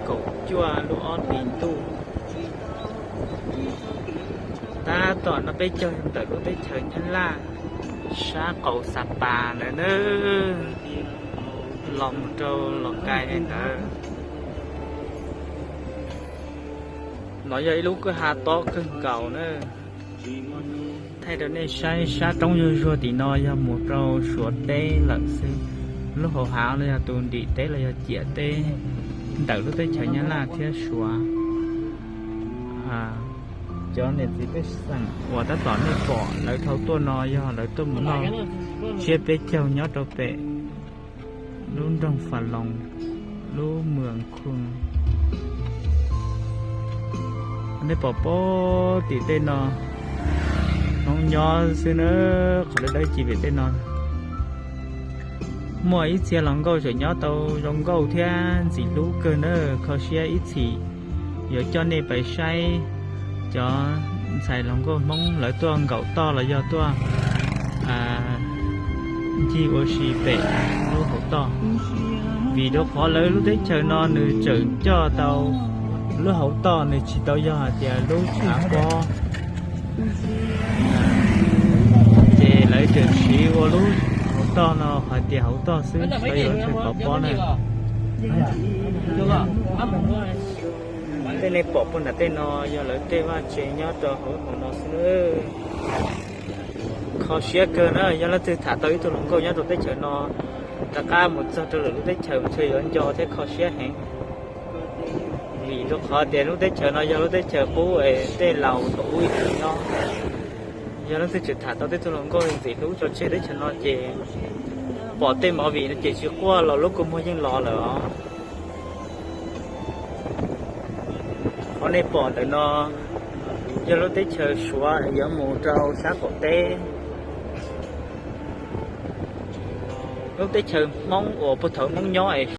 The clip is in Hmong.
Kaum cuaj lub ob hlis ntuj. Tab tom no peb caug ntawm lub teb chaws Nyab Laj sab qaum Xa Pas ntawd na, los mus rau Los Kais ntawd. No yog ib lub kwj ha tob kawg nkaus na. Thaij rau nej saib sab roob zuag zuag tim no yog mus rau Suav teb lawm xwb. Lub hauv hav no yog tus nrim teb los yog ciam teb ntawm lub teb chaws Nyab Laj thiab Suav. Cov niam txiv pej xeem uas tab tom nej pom lawv dhau tuaj no yog lawv tuaj mus noj tsiab peb caug nyob rau pem lub nroog Fas Loos, lub Mws Khu. Nej pom pob tim tej no, Hmoob nyob xwb na, qhov dawb dawb ci pem tej no. Muaj ib txhia hluas nkauj tseem nyob tau zoo nkauj thiab ntxim hlub kawg na, kho siab ib txhis yuav coj nej pais saib cov ntxhais hluas nkauj Hmoob lawv tuaj nkaum toj los yog tuaj ncig ua si pem lub hauv toj. Vim rau qhov lawv lub teb chaws no nws tseem coj tau lub hauv toj, nws tsis tau yog hais tias lub tshav pob. Ces lawv tseem siv ua lub hauv toj no hais tias hauv toj xwb, tsis tau yog lub tshav pob na. Tej nej pom puag nram tej no yog lawv tej vaj tse nyob rau hauv hauv no xwb. Kho siab kawg na, yog leej twg tham tau ib tug hluas nkauj nyob rau teb chaws no rov qab mus txog rau lwm lub teb chaws, ntshe yuav nco thiab kho siab heev. Vim rau qhov tias lub teb chaws no yog lub teb chaws qub es tej laus thaum ub ib txwm nyob. Yog leej twg tseem tham tau tej tug hluas nkauj ntxim hlub tso tseg teb chaws no ces pom tej movie no ces tsis quaj los lub kua muag yeej los lawm os. Qhov nej pom ntawm no yog lub teb chaws Suav yuav mus rau sab qaum teb. Lub teb chaws Hmoob uas puag thaum Hmoob nyob es